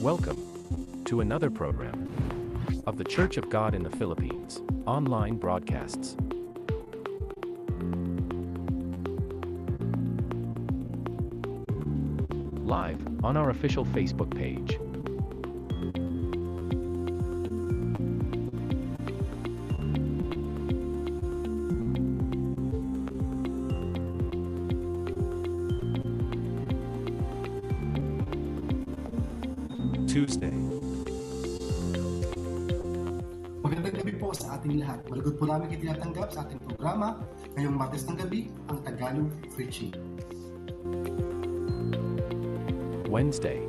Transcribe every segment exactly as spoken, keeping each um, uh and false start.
Welcome to another program of The Church of God in the Philippines online broadcasts. Live on our official Facebook page. Tuesday. Magandang gabi po sa ating lahat. Malugod po namin kayo tinatanggap sa ating programa ngayong Martes ng gabi, ang Tagalog Preaching. Wednesday.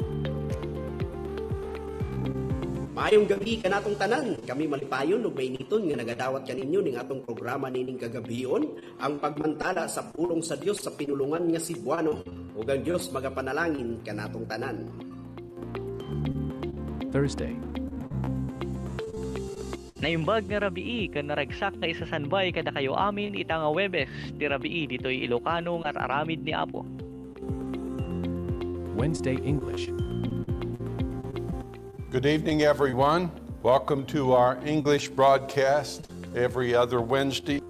Maayong gabi kanatong tanan. Kami malipayon ug mainiton nga nagadawat kaninyo ning atong programa nining kagabhion, ang pagmantala sa pulong sa Dios sa pinulongan nga Cebuano, ug ang Dios magapanalangin kanatong tanan. Thursday. Naimbag nga rabii ken naragsak nga isasanbay kadakayo amin ita nga Huwebes ti rabii ditoy Ilocano nga ar-aramid ni Apo. Wednesday English. Good evening, everyone. Welcome to our English broadcast every other Wednesday,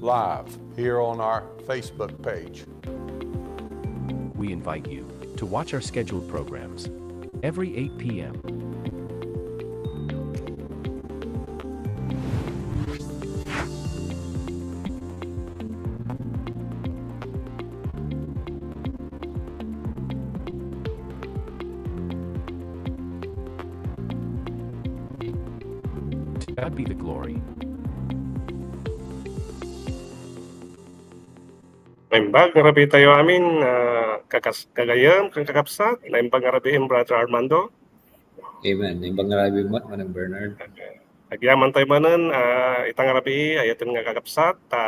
live here on our Facebook page. We invite you to watch our scheduled programs every eight p.m. To God be the glory. Naimbag nga rabii tayo amin, ah, kakas-, gagayyem ken kakabsat. Naimbag nga rabii, Brother Armando. Amen. Naimbag nga rabii met, Manang Bernard. Agyaman tayo manen, ah, ita nga rabii, ayaten nga kakabsat, ta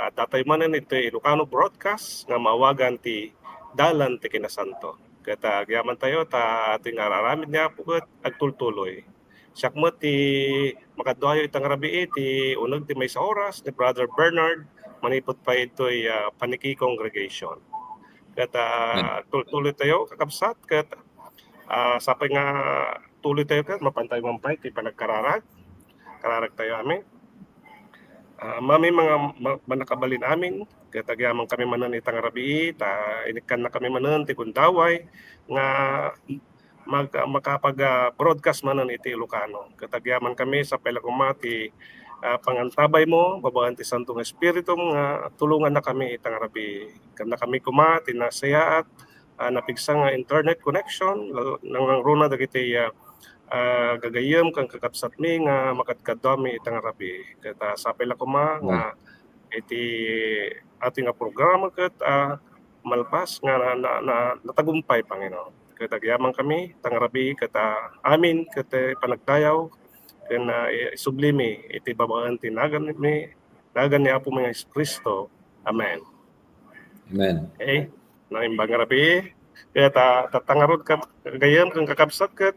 adda tayo manen iti Ilocano broadcast nga maawagan ti Dalan ti Kinasanto. Ket, ah, agyaman tayo ta iti nga ar-aramid ni Apo ket agtultuloy. Siak met ti makaduayo ita nga rabii ti uneg ti maysa oras ni Brother Bernard manipud pay ditoy, ah, Paniki Congregation. Ket, ah, Amen. Tultuloy tayo, kakabsat, ket, ah, sapay nga tuloy tayo ket mapan tayo man pay ti panagkararag. Kararag tayo amin. Ah, Mami, mga ma-, mannakabalin amin, ket agyaman kami manen ita nga rabii, ta inikkanna kami manen ti gundaway nga mag-, makapag, ah, broadcast manen iti Ilocano. Ket agyaman kami, sapay la koma ti, ah, pangantabaymo babaen ti Santo nga Espiritum nga tulongannakami ita nga rabii. Kannakami koma ti nasayaat, ah, napigsa nga internet connection, la-, nangruna dagiti, ah, ah, gagayyem ken kakabsatmi nga makadkaduami ita nga rabii. Ket, ah, sapay la koma nga iti ato nga programa ket, ah, malpas nga na, na, na, natagumpay, Panginoon. Ket agyaman kami ita nga rabii ket, ah, amin ket, eh, panagdayaw ken, ah, i-, isublimi iti babaen ti nagan mi, nagan ni Apomi nga Jesu-Cristo. Amen. Amen. Okay. Naimbag nga rabii. Ket, ah, tatta ngarud ket gagayyem ken kakabsat ket,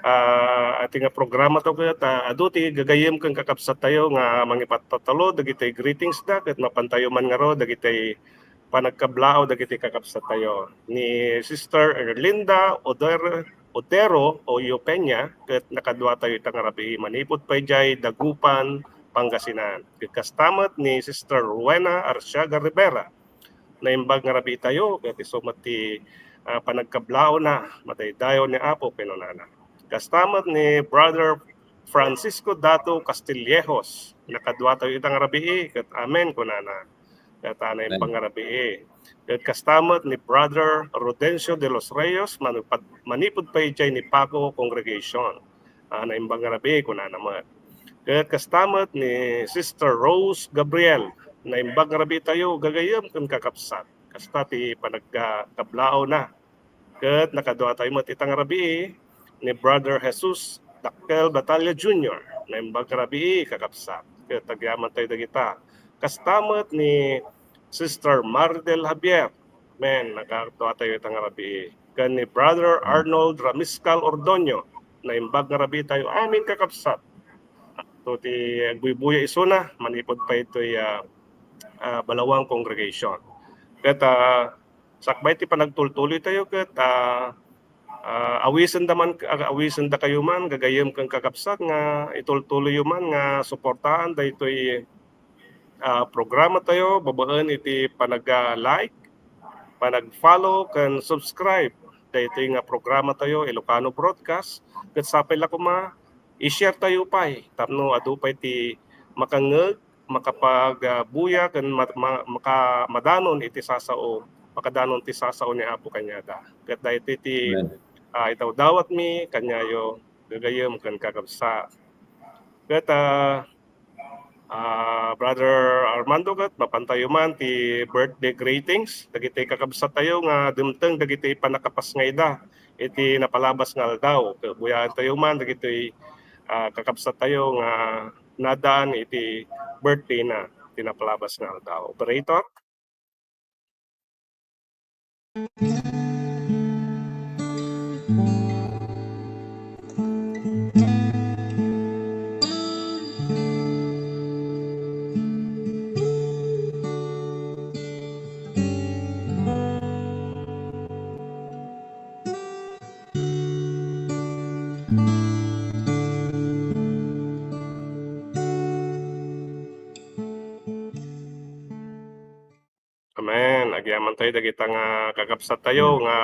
ah, iti nga programa tayo ket, ah, adu ti gagayyem ken kakabsat tayo nga mangipatatalo dagiti greetings da ket mapan tayo man ngarud dagiti panagkablaaw dagiti kakabsat tayo. Ni Sister Erlinda Oder-, Otero o Yo Peña ket nakadua tayo ita nga rabii manipud pay jay Dagupan, Pangasinan. Ket kasta met ni Sister Rowena Arciaga Rivera. Naimbag nga rabii tayo, ket isu met ti, ah, panagkablaawna, madaydayaw ni Apo, kinunana. Kasta met ni Brother Francisco Dato Castillejos, nakadua tayo ita nga rabii, ket amen, kunana. Ket, ah, naimbag nga rabii. Ket kasta met ni Brother Rodencio de los Reyes, manipud, manipud pay idiay ni Paco Congregation. Ah, naimbag nga rabii, kunana met. Ket kasta met ni Sister Rose Gabriel, naimbag nga rabii tayo, gagayyem ken kakabsat. Kasta ti panagkablaawna. Ket nakaduatayo met ita nga rabii ni Brother Jesus Dakkel Batalla Junior, naimbag nga rabii, kakabsat. Ket agyamantayo dagita. Kasta met ni Sister Mardel Javier, men, nakaduatayo ita nga rabii. Ken ni Brother Arnold Ramiscal Ordoño, naimbag nga rabii tayo amin, kakabsat. To ti agbuybuya isuna, manipud pay itoy, ah, ah, Balaoang Congregation. Ket, ah, sakbay ti panagtultuloy tayo ket, ah, ah, awisenda man, ah, awisenda kayo man, gagayyem ken kakabsat, nga itultuloyyo man nga suportaan daytoy, ah, programa tayo babaen iti panag-like, panag-follow ken subscribe daytoy nga programa tayo, Ilocano Broadcast. Ket sapay la koma, i-share tayo pay tapno adu pay ti makangngeg, makapag, ah, buya ken ma-, ma-, maka-, madanon iti sasao, makadanon ti sasao ni Apo kaniada. Ket daytoy ti, Amen. Ah, idawdawatmi kaniayo, gagayyem ken kakabsat. Ket, ah, ah, Brother Armando, ket mapantayo man ti birthday greetings dagiti kakabsat tayo nga dimteng dagiti pannakapasngaida iti napalabas nga aldaw. Ket buyaentayo man dagiti, ah, kakabsat tayo nga nadan iti birthday na, iti napalabas nga aldaw. Operator? Amen. Agyamantayo dagita nga kakabsattayo nga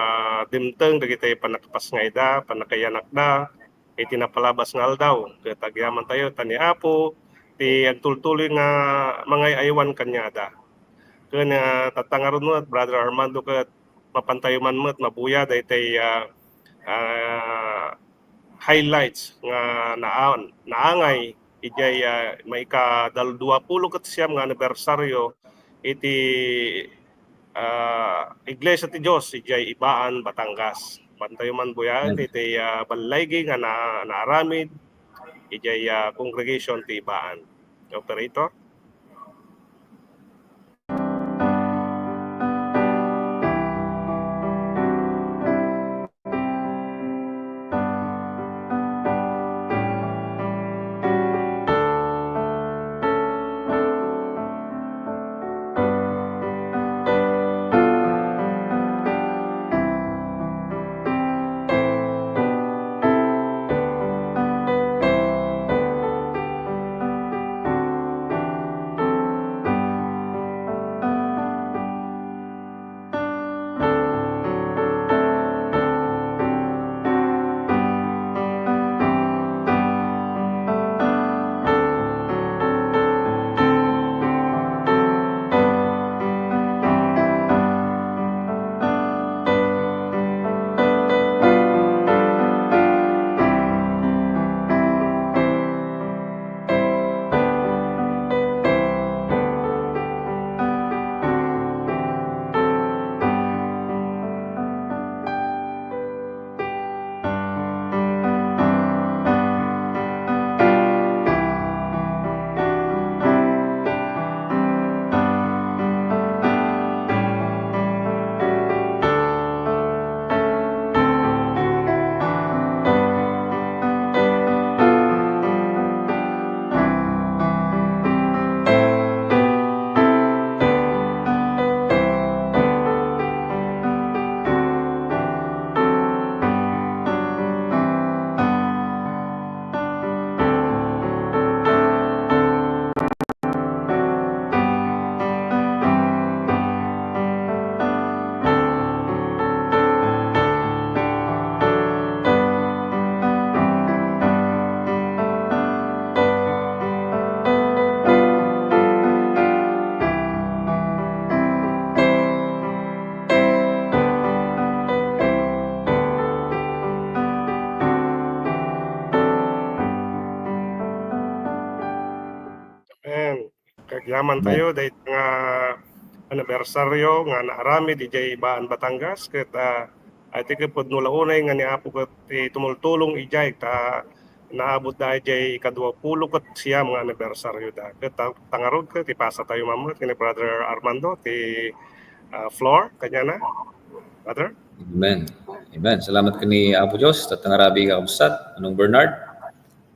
dimteng dagiti pannakapasngaida, pannakayanakda iti napalabas nga aldaw. Ket agyamantayo ta ni Apo ti agtultuloy nga mangay-aywan kaniada. Ken, ah, tatta ngarud met, Brother Armando, ket mapantayo man met mabuya daytay, ah, ah, highlights nga naan-, naangay idiay, ah, maikadalduapulo ket siam nga anibersaryo iti, ah, Iglesia ti Dios idiay Ibaan, Batangas. Mapantayo man buyaen iti, ah, ballaygi nga na-, naaramid idiay, ah, congregation ti Ibaan. Operator? Naman tayo, dahil nga anibersaryo nga naaramid idiay Ibaan, Batangas, ket, ah, I think pudno la unay nga ni Apo ket ti tumultulong idiay ta naabot da idiay ikadua pulo ket siam nga anibersaryo da. Ket ta-, tangarod ket ipasa tayo mammet ken ni Brother Armando ti, ah, floor kaniana. Brother? Amen. Amen. Salamat ken ni Apo Dios, tattangarabi kakabsat, Manong Bernard.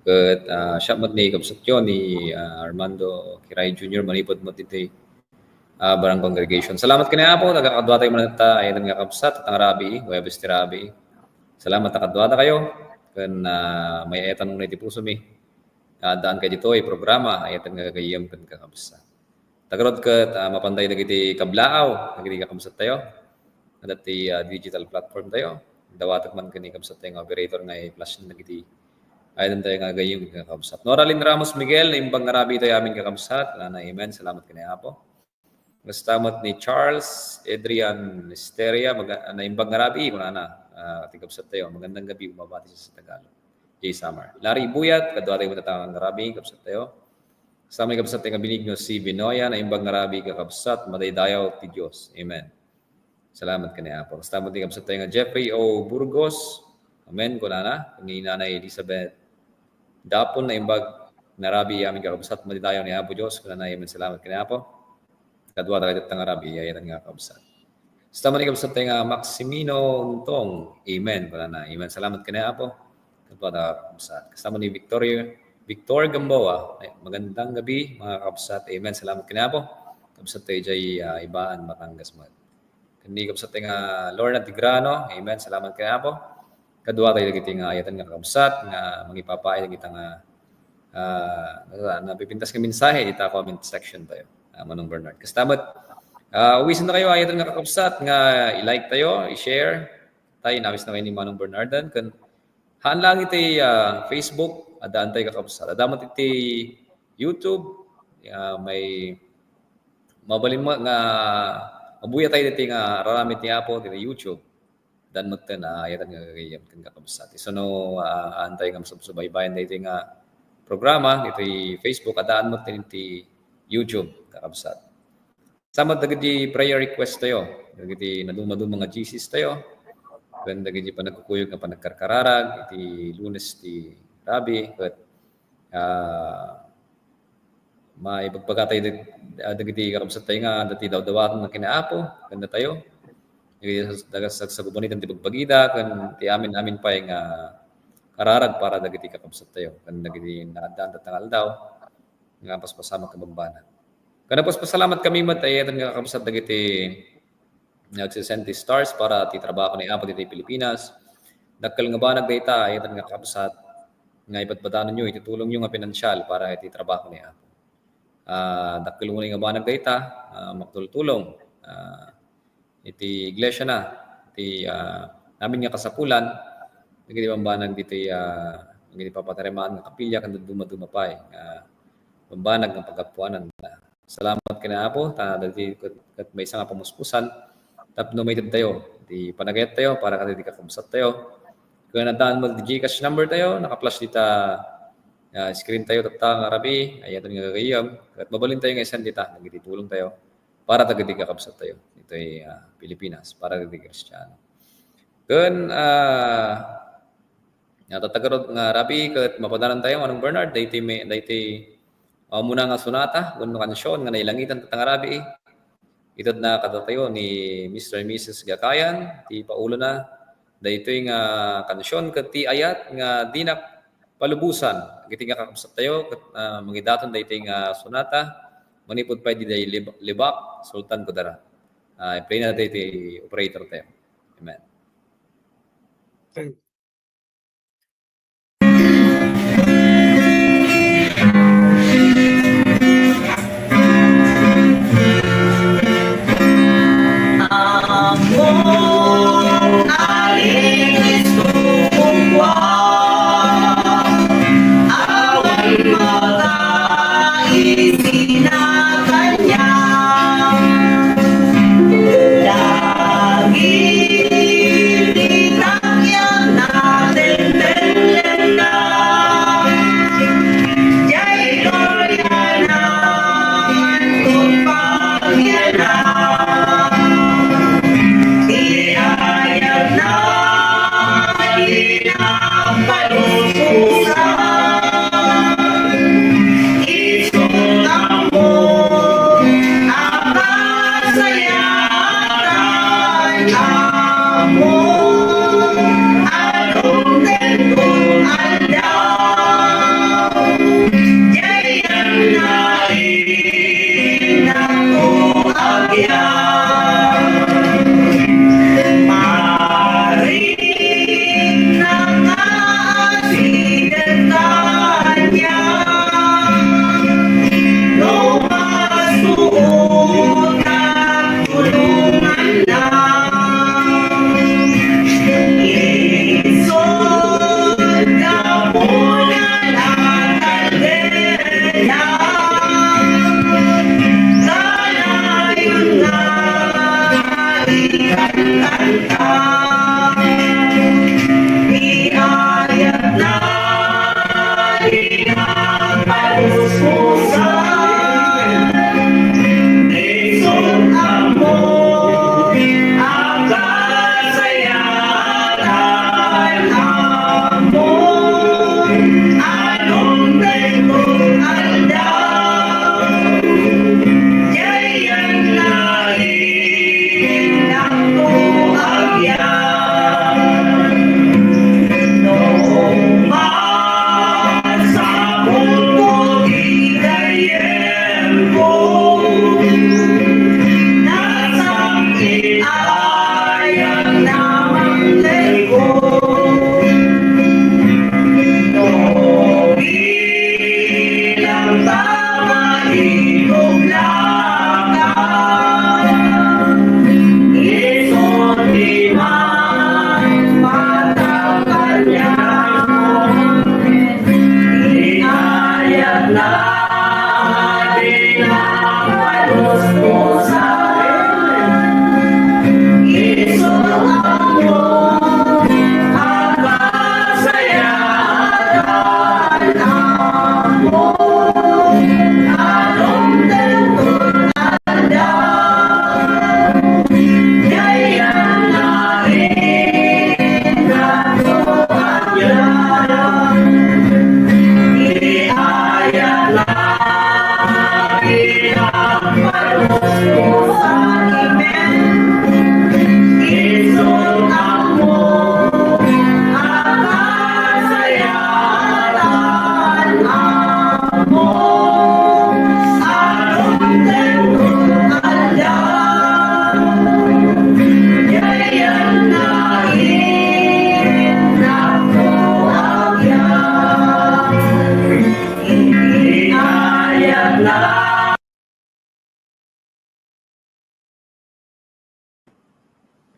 Ket, ah, siak met ni kabsatyo ni, ah, Armando Kiray Junior manipud met iti, ah, Barang Congregation. Salamat ken ni Apo, nagkakadua tayo man ta, ayan nga kabsat, tattangarabi, Huwebes ti rabi. Salamat a kadua dakayo, ken, ah, may-ayaten unay ti pusomi. Ah, daan kay ditoy programa, ayaten nga gagayyem ken kakabsat. Tagarod ket, ah, mapan tayo dagiti kablaaw, dagiti kakabsat tayo. Adda ti, ah, digital platform tayo. Dawatek man ken ni kabsat tayo nga operator nga i-flash na dagiti ayan tayo nga gagayyem ken kakabsat. Nora Lynn Ramos Miguel, naimbag nga rabi tayo amin kakabsat. Kunana, amen. Salamat ken ni Apo. Kasta met ni Charles Adrian Misteria, maga-, naimbag nga rabi, kunana, ah, ti kabsat tayo, magandang gabi, bumabati sa Tagalog. Jay Samar. Larry Buyat, kadua tayo matatangarabi, kabsat tayo. Kasta met ni kabsat tayo nga Benigno C. Binoya, naimbag nga rabi, kakabsat, madaydayaw ti Dios. Amen. Salamat ken ni Apo. Kasta met ni kabsat tayo nga Jeffrey O. Burgos. Amen, kunana. Ni Nanay Elizabeth Dapon, naimbag nga rabi amin kakabsat, madaydayaw ni Apo Dios, kunana, amen, salamat ken ni Apo. Kadua tayo tattangarabi, ayaten nga kakabsat. Kasta met ni kabsat tayo nga Maximino Untong. Amen, kunana. Amen, salamat ken ni Apo. Kadua tayo kakabsat. Kasta met ni Victoria, Victor Gamboa. Ay, magandang gabi, mga kakabsat. Amen, salamat ken ni Apo. Kabsat tayo jay, ah, Ibaan, Batangas met. Ken ni kabsat tayo nga Lorna Tigrano, amen, salamat ken ni Apo. Kadua tayo dagiti nga ayaten nga kakabsat nga mangipapaay dagita nga, ah, napipintas nga mensahe dita comment section tayo, ah, Manong Bernard. Kasta met, ah, uwisen na kayo, ayaten nga kakabsat nga i-like tayo, i-share. Tayo, inawis na kayo ni Manong Bernardan. Ken Haan lang iti, ah, Facebook, addaan tayo kakabsat. Adda met iti YouTube, ah, may mabalin mo nga mabuya tayo diti nga raramid ni Apo diti YouTube. Addaan met ten, ah, ayaten nga gagayyem ken kakabsat. Isu no, ah, haan tayo nga masubsubaybayan daytoy nga programa iti Facebook, addaan met ten iti YouTube, kakabsat. Sama dagiti prayer request tayo, dagiti nadumaduma nga G Cs tayo, ken dagiti panagkukuyog nga panagkarkararag iti Lunes ti rabii, ket, ah, maibagbaga tayo dag-, ah, dagiti kakabsat tayo nga adda ti dawdawaten nga kinaapo, ken datayo. Dagiti sag-, sag-, sagsagubanitan ti bagbagida, ken ti amin-amin pay nga kararag para dagiti kakabsat tayo, ken dagiti naaddaan tatta nga aldaw. nga paspasamak ken bambanag. Ken nagpaspasalamat kami met, ayaten nga kakabsat dagiti nagsisend ti stars para ti trabaho ni Apo ditoy Pilipinas. Dakkel nga banag dayta, ayaten nga kakabsat nga ibadbadanonyo iti tulongyo nga pinansial para iti trabaho ni Apo. Ah, dakkel unay nga banag dayta, ah, makatultulong. Ah, iti iglesia na, iti, ah, amin nga kasapulan, dagiti bambanag ditoy, ah, dagiti papatarimaan nga kapilya, ken dadduma-duma pay nga bambanag nga paggapuanan. Salamat ken ni Apo, ta dagiti ket, ket maysa nga pamuspusan tapno maited tayo, ti panagayat tayo para kadagiti kakabsat tayo. Ken addaan met ti GCash number tayo, naka-flash dita, ah, screen tayo tatta nga rabii, ayaten nga gagayyem, ket mabalin tayo nga i-send dita, dagiti tulong tayo. para dagiti kakabsat tayo ditoy, ah, Pilipinas, para dagiti Kristiano. Ken, ah, natatagarod nga rabii ket mapadanan tayo, Manong Bernard, daytoy may, daytoy, ah, umuna nga sonata wenno kansion nga nailangitan tatta nga rabii. Itedna kadatayo ni Mister and Missus Gakayan, ti paulona, daytoy nga kansion ket ti ayat nga dinak palubosan. Dagiti nga kakabsat tayo ket, ah, mangidaton daytoy nga sonata manipud pay diay Lib-, Libak, Sultan Kudarat. Ah, i-play na daytoy operator tayo. Amen. Thank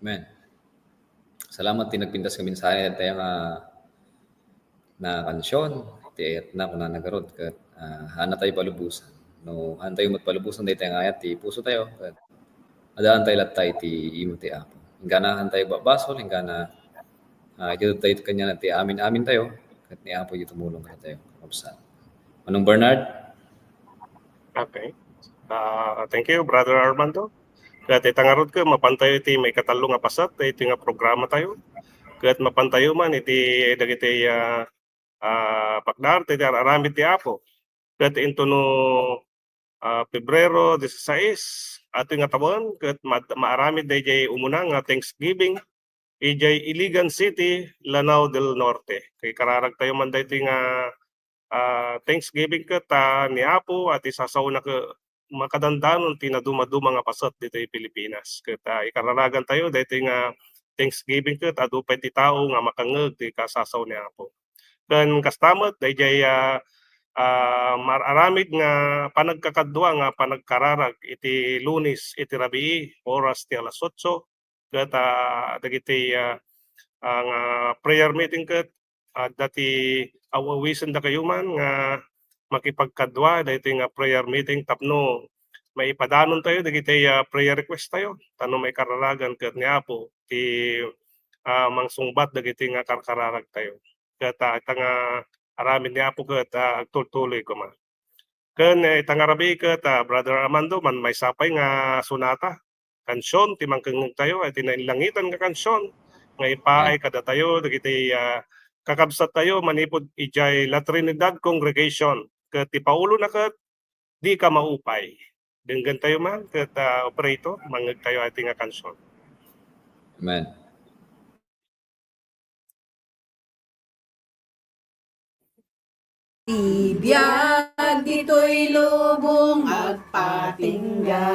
Amen. Salamat ti nagpintas nga mensahe tayo nga na kansion, ti ayatna, kunana garud, ket, ah, haanna tayo palubosan. No, haan tayo met palubosan, dayta nga ayat ti puso tayo, ket adaan tayo latta iti imo ti Apo. Inggana haan tayo basol, inggana, ah, itud tayo kaniana ti amin-amin tayo, ket ni Apo iti tumulong kadatayo. Kabsat. Manong Bernard? Okay. Ah, thank you, Brother Armando. Ket ita ngarud ket mapan tayo iti maikatalo nga paset, iti nga programa tayo. Ket mapan tayo man iti dagiti, ah, ah, pakdar, iti ar-aramid ti Apo. Ket intono, ah, Pebrero disisais, atoy nga tawen, ket mad-, maaramid daydiay umuna nga Thanksgiving idiay Iligan City, Lanao del Norte. Kay kararag tayo man daytoy nga, ah, Thanksgiving ket, ah, ni Apo, a ti sasaona ket makadandanon ti nadumaduma nga paset ditoy Pilipinas. Ket, ah, ikararagan tayo daytoy nga Thanksgiving ket adu pay ti tao nga makangngeg ti kasasao ni Apo. Ken kasta met, daydiay, ah, ah, mar-aramid nga panagkakadua nga panagkararag iti Lunes iti rabii, oras ti alas otso, ket, ah, dagiti, ah, ah, nga prayer meeting ket adda ti aw-, awisendakayo man nga makipagkadua daytoy nga prayer meeting tapno maipadanontayo dagiti, ah, prayer request tayo, tapno maikararagan ket ni Apo ti, ah, mangsungbat dagiti nga karkararag tayo. Ket, ah, ita nga aramid ni Apo ket, ah, agtultuloy koma. Ken, eh, ita nga rabii ket, ah, Brother Armando, man maysa pay nga sonata, kansion ti mangkengngeg tayo, ay ti nainlangitan nga kansion nga ipaay kadatayo dagiti, ah, kakabsat tayo manipud idiay La Trinidad Congregation. Ket ti paulona ket, "Dika maupay." Denggen tayo man ket, ah, operator, mangngeg tayo iti nga kansion. Amen. Ti biag ditoy lubong agpatingga,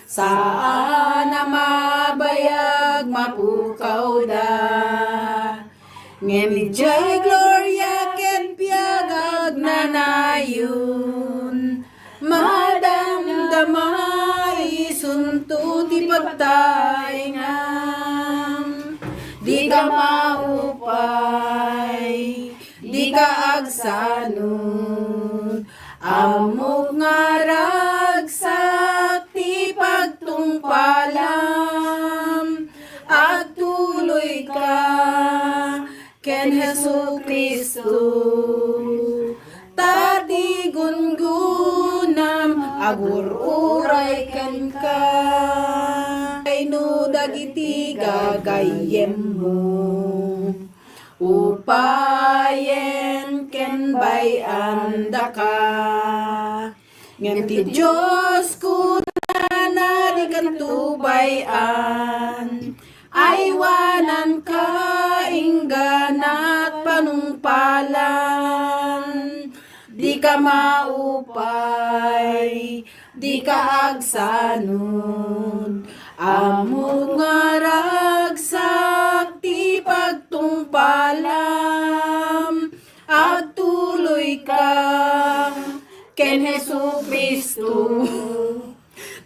saan a mabayag mapukawda. Ngem idiay gloria ken biag agnanayon, madamdama isunto ti pagtaengam. Dika maupay, dika agsanud, ammok nga ragsak ti pagtungpalam. Agtuloyka ken Jesu-Cristo, ta ti gunggonam agur-uray kenka. Kayno dagiti gagayyemmo, upayen ken bay-andaka. Ngem ti Dios kunana, dikanto bay-an, aywananka ingganat panungpalan. Dika maupay, dika agsanud, ammok nga ragsak ti pagtungpalam. Agtuloyka ken Jesu-Cristo,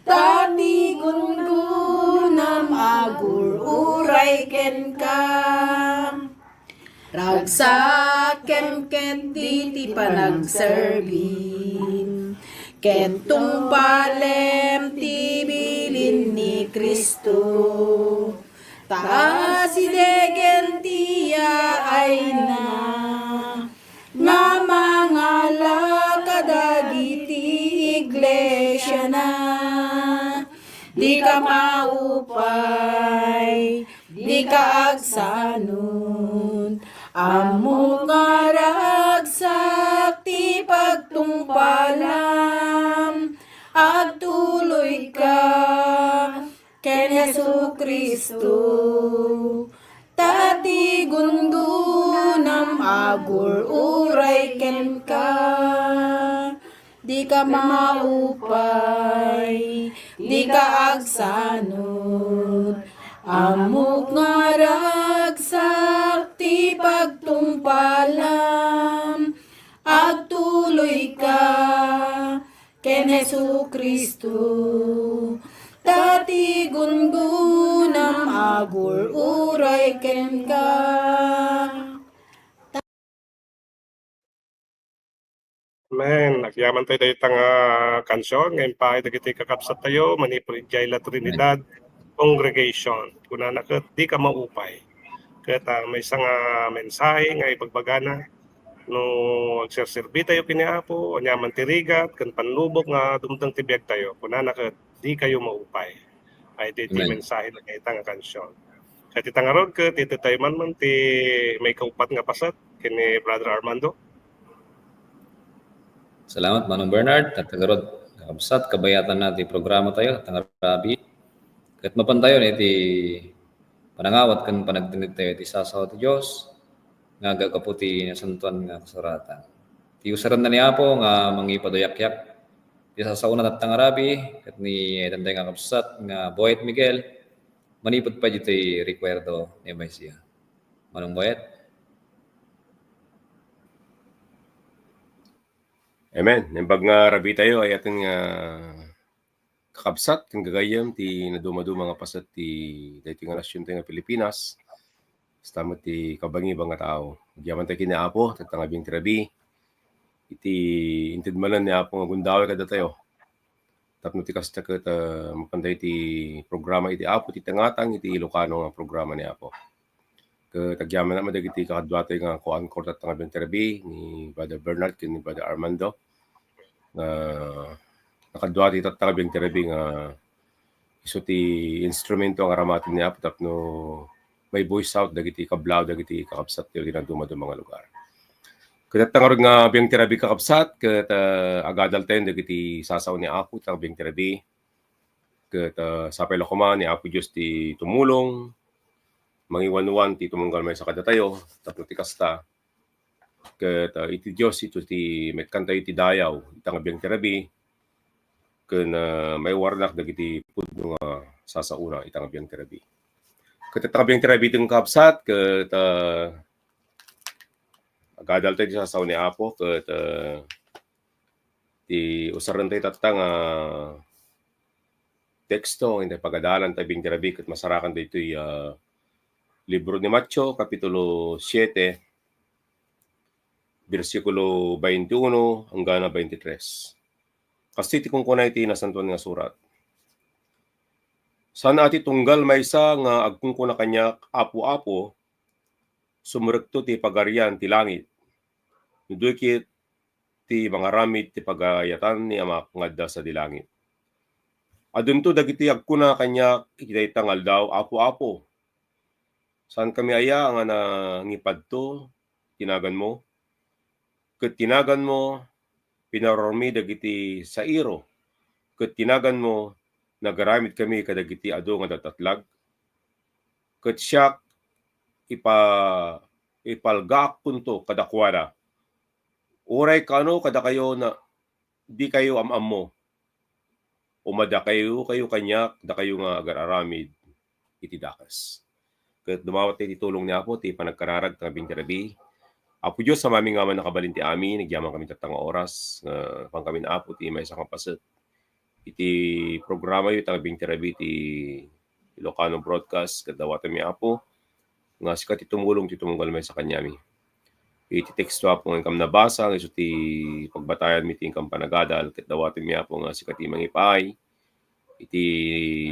ta ti gunggonam agur-uray kenka. Ragsakem ketdi ti panagserbi, ket tungpalem ti bilin ni Cristo. Ta asidegen ti yaayna nga mangala kadagiti iglesiana. Dika maupay, dika agsanud, ammok nga ragsak ti pagtungpalam. Agtuloyka ken Jesu-Cristo, ta ti gunggonam agur-uray kenka. Dika maupay, dika agsanud, ammok nga ragsak ti pagtungpalam. Agtuloyka ken Jesu-Cristo, Ta ti gunggonam agur-uray kenka. Amen. Agyaman tayo dayta nga kansion nga impaay dagiti kakabsat tayo manipud idiay La Trinidad Congregation. Kunana ket, "Dika maupay." Ket, ah, maysa nga mensahe nga ibagbagana, no agserserbi tayo ken ni Apo, aniaman ti rigat ken pannubok nga dumteng ti biag tayo, kunana ket, "Dikayo maupay." Ay, di ti Amen. Mensahe na ita nga kansion. Ket ita ngarud, ket iti tayo man, man ti maikauppat nga paset ken ni Brother Armando. Salamat, Manong Bernard. Ket ngarud, kakabsat, kabayatan na ti programa tayo, ita nga rabii. Ket mapan tayo iti panangawat ken panagdengngeg tayo iti sasawa ti Dios nga aggapu ti nasantoan nga kasuratan. Ti usaren na ni Apo nga mangipaduyakyak ti sasaona tatta nga rabii, ket ni, ita nga kabsat nga Boyet Miguel, manipud pay ditoy rekuerdo ni Maisia. Manong Boyet? Amen. Naimbag nga rabii tayo, ay-ayaten nga kakabsat ken gagayyem ti nadumaduma nga paset ti daytoy nga nasion tayo nga Pilipinas. Basta met ti kabangibang nga tao. Agyaman tayo ken ni Apo, tatta nga biag ti rabii. Iti inted manen ni Apo nga gundaway kadatayo. Tapno ti kasta ket, ah, mapan tayo iti programa iti Apo, ti tangatang iti Ilocano nga programa ni Apo. Ket agyaman met dagiti kakaduatayo nga co-anchor tatta nga biag ti rabii, ni Brother Bernard ken ni Brother Armando. Nga nakaduatayo tatta nga biag ti rabii nga isu ti instrumento nga aramaten ni Apo tapno may voice out dagiti kablaaw, dagiti kakabsat ti nadumaduma nga lugar. Ket tatta ngarud nga biag ti rabii, kakabsat, ket, ah, agadal tayo dagiti sasao ni Apo ita nga biag ti rabii. Ket, ah, sapay la koma ni Apo Dios ti tumulong, mangiwanwan ti tumunggal maysa kadatayo, tapno ti kasta, ket, ah, iti Dios ito ti maikkantayo iti dayaw ita nga biag ti rabii, ken, ah, maiwarnak dagiti pudno nga sasaona ita nga biag ti rabii. Ket ita nga biag ti rabii, kakabsat, ket, ah, agadal tayo ti sasao ni Apo, ket, ah, ti usaren tayo tatta nga teksto, iti pagadalan ta biag ti rabii, ket masarakan daytoy, ah, libro ni Mateo, Kapitulo siete, bersikulo baintiuno enggana baintitres. Kastoy ti kunkuna iti Nasantoan nga Surat, "Saan a ti tunggal maysa nga agkunkuna kaniak, 'Apo, Apo,' sumurekto ti Pagarian ti langit, no di ket ti mangaramid ti pagayatan ni Amak nga adda sadi langit. Adunto dagiti agkuna kaniak iti dayta nga aldaw, 'Apo, Apo, saankami aya nga nangipadto ti naganmo? Ket ti naganmo, pinaruarmi dagiti sairo, ket ti naganmo, nagaramidkami kadagiti adu nga datdatlag. Ket siak, ipa-, ipalgaakkonto kadakuada. Uray kaano kadakayo na, dikayo am-ammo. Umadakayo kayo kaniak, dakayo nga agar-aramid iti dakes." Ket dumawat ti tulong ni Apo ti panagkararag ta biag ti rabii. Apo Dios, Amami nga awan a nakabalin ti amin, agyamankami tatta nga oras, nga napankami, Apo, ti maysa nga paset iti programayo ita nga biag ti rabii ti Ilocano broadcast, ket dawatenmi, Apo, nga sika ti tumulong ti tumunggal maysa kaniami. Iti teksto, Apo, nga inkam nabasa, nga isu ti pagbatayanmi ti inkam panagadal, ket dawatenmi, Apo, nga sika ti mangipaay iti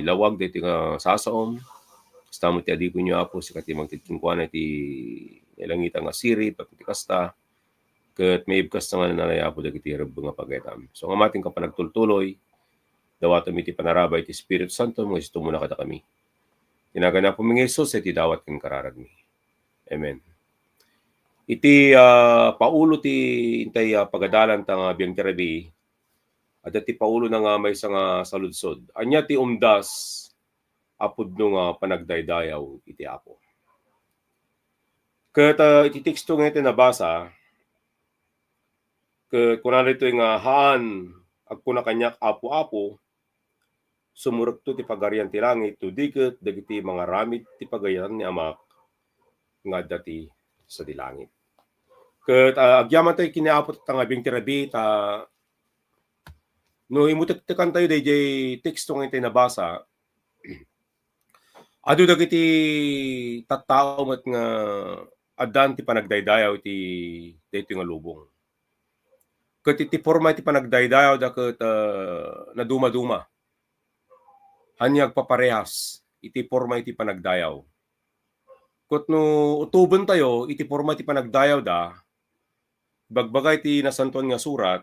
lawag daytoy nga sasaom. Kasta met ti adipenyo, Apo, sika ti mangted kenkuana iti nailangitan nga sirib, tapno ti kasta, ket maibkasta nga nanalay, Apo, dagiti rebbeng a pagayatan. So, nga matin ka panagtultuloy, dawatem iti panarabay ti Espiritu Santo, nga isu ti umuna kadakami. Ti nagan Apomi nga Jesus, iti dawat ken kararagmi. Amen. Iti, ah, paulo ti intay, ah, pagadalan ta nga biag ti rabii, adda ti paulona nga maysa nga saludsod. Ania ti umdas a pudno nga panagdaydayaw iti Apo? Ket, ah, iti teksto nga iti nabasa, ket kuna ditoy nga, "Haan agkuna kaniak, 'Apo, Apo,' sumurekto ti Pagarian ti langit, no di ket dagiti mangaramid ti pagayatan ni Amak nga adda ti sadi langit." Ket, ah, agyaman tayo ken ni Apo tatta nga biag ti rabii, ta No imutektekantayo daydiay teksto nga intay nabasa, adu dagiti tattao met nga addan ti panagdaydayaw iti daytoy nga lubong. Ket iti porma iti panagdaydayawda ket, ah, nadumaduma. Haan nga agpaparehas iti porma iti panagdayaw. Ket no utobentayo iti porma iti panagdayawda, ibagbaga iti Nasantoan nga Surat,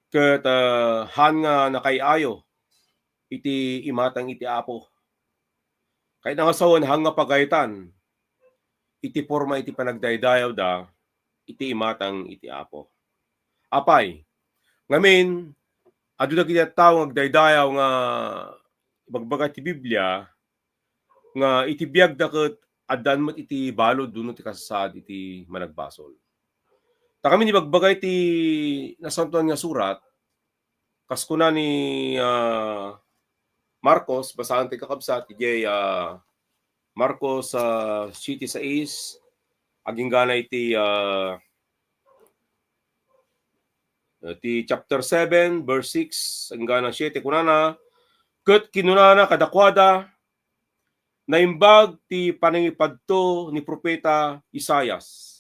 ket, ah, haan nga nakaay-ayo iti imatang iti Apo. Kayatna nga sawen, haan nga pagayetan iti porma iti panagdaydayawda iti imatang iti Apo. Apay, ngamin, adu dagiti tattao nga agdaydayaw nga ibagbaga ti Biblia nga iti biagda ket addan met iti balud wenno ti kasasaad iti managbasol. Ta ngamin, ibagbaga iti Nasantoan nga Surat, kas kuna ni, ah, Marcos, basaentayo, kakabsat, idiay, ah, Marcos, ah, siete sais, aginggana iti, ah, iti chapter seven, verse six, inggana siete, kunana, ket kinunana kadakuada, "Naimbag ti panangipadto ni Profeta Isaias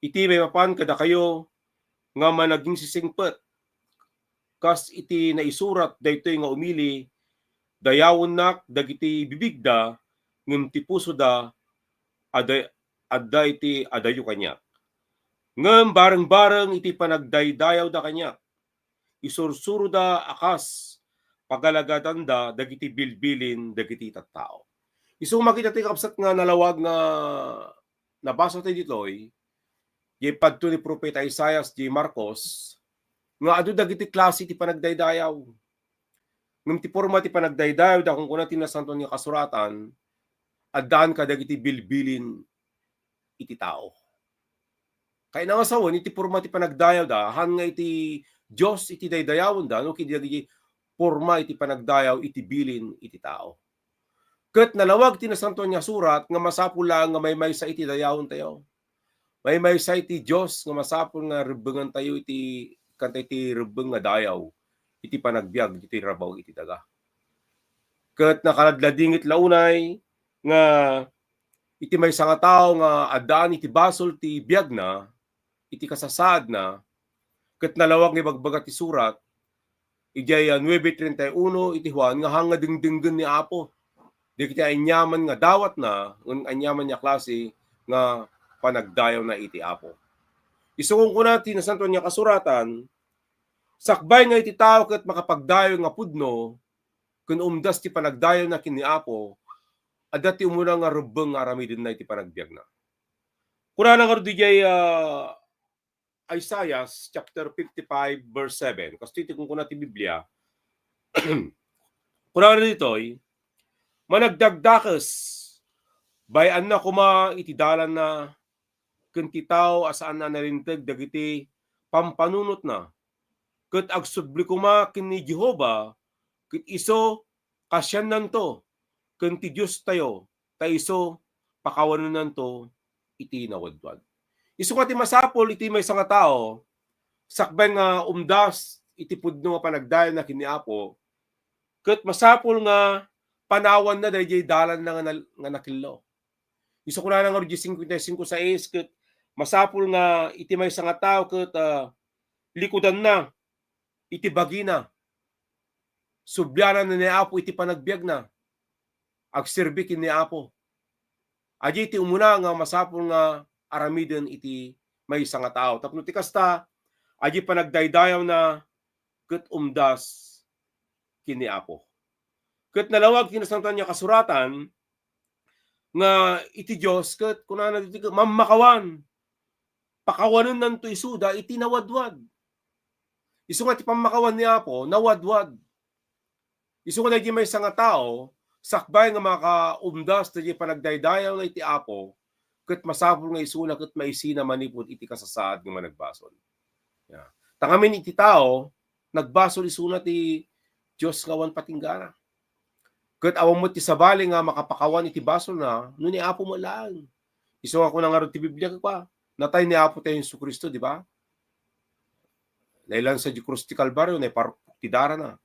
iti maipapan kadakayo nga managingsisingpet, kas iti naisurat daytoy nga umili, 'Dayawennak dagiti bibigda, ngem ti pusoda adda, adda iti adayo kaniak. Ngem barengbareng iti panagdaydayawda kaniak, isursuroda a kas pagalagadanda dagiti bilbilin dagiti tattao.'" Isu makita ti, kabsat, nga nalawag nga nabasa tayo ditoy, diay padto ni Profeta Isaias, diay Marcos, nga adu dagiti klase ti panagdaydayaw. Ngem ti porma ti panagdaydayawda, kunkuna ti Nasantoan nga Kasuratan, addaan kadagiti bilbilin iti tao. Kayatna nga sawen, iti porma ti panagdayawda, haan nga iti Dios iti daydayawenda, no, ket dagiti porma iti panagdayaw iti bilin iti tao. Ket nalawag ti Nasantoan nga Surat nga masapul laeng nga maymaysa iti dayawentayo. Maymaysa iti Dios nga masapul nga rebbengentayo iti, kanta iti rebbeng nga dayaw iti panagbiag iti rabaw iti daga. Ket nakaladladingit la unay nga iti maysa nga tao nga addaan iti basol ti biagna, iti kasasaadna, ket nalawag nga ibagbaga ti surat, idiay, ah, nuebe treinta y uno iti Juan, nga haan nga dengdenggen ni Apo dagiti aniaman nga dawatna, ken aniaman nga klase nga panagdayawna iti Apo. Isu kunkuna ti Nasantoan nga Kasuratan, sakbay nga iti tao ket makapagdayaw nga pudno ken umdas ti panagdayawna ken ni Apo, adda ti umuna nga rebbeng nga aramidenna iti panagbiagna. Kunana ngarud idiay, ah, Isaiah chapter fifty-five, verse seven. Kastoy ti kunkuna ti Biblia. Kunana ditoy, "Managdakdakes, bay-anna koma iti dalanna, ken ti tao a saan a nalinteg dagiti pampanunotna, ket agsubli koma ken ni Jehovah, ket isu kasiannanto, ken ti Diostayo, ta isu pakawanennanto iti nawadwad." Isu nga ti masapul iti maysa nga tao, sakbay nga umdas iti pudno nga panagdayawna ken ni Apo, ket masapul nga panawanna daydiay dalanna nga nal-, nga nakillo. Isu kunana ngarud diay cincuenta y cinco seis, ket masapul nga iti maysa nga tao ket, ah, likudanna iti bagina. Subliananna ni Apo iti panagbiagna. Agserbi ken ni Apo. Adi ti umuna nga masapul nga aramiden iti maysa nga tao. Tapno ti kasta, adi panagdaydayawna ket umdas ken ni Apo. Ket nalawag ti Nasantoan nga Kasuratan nga iti Dios ket kunana ditoy ket mammakawan. Pakawanennanto isuda iti nawadwad. Isu nga ti pammakawan ni Apo, nawadwad. Isu nga daydi maysa nga tao, sakbay nga makaumdas daydi panagdaydayawna iti Apo, ket masapul nga isuna ket maisina manipud iti kasasaad nga managbasol. Ya. Ta ngamin iti tao, nagbasol isuna ti Dios nga awan patinggana. Ket awan met ti sabali nga makapakawan iti basolna no ni Apo met laeng. Isu nga kuna ngarud ti Biblia, kua, natay ni Apo tayo Jesu-Cristo, di ba? nailansa di krus ti Kalbario, naiparpok ti darana.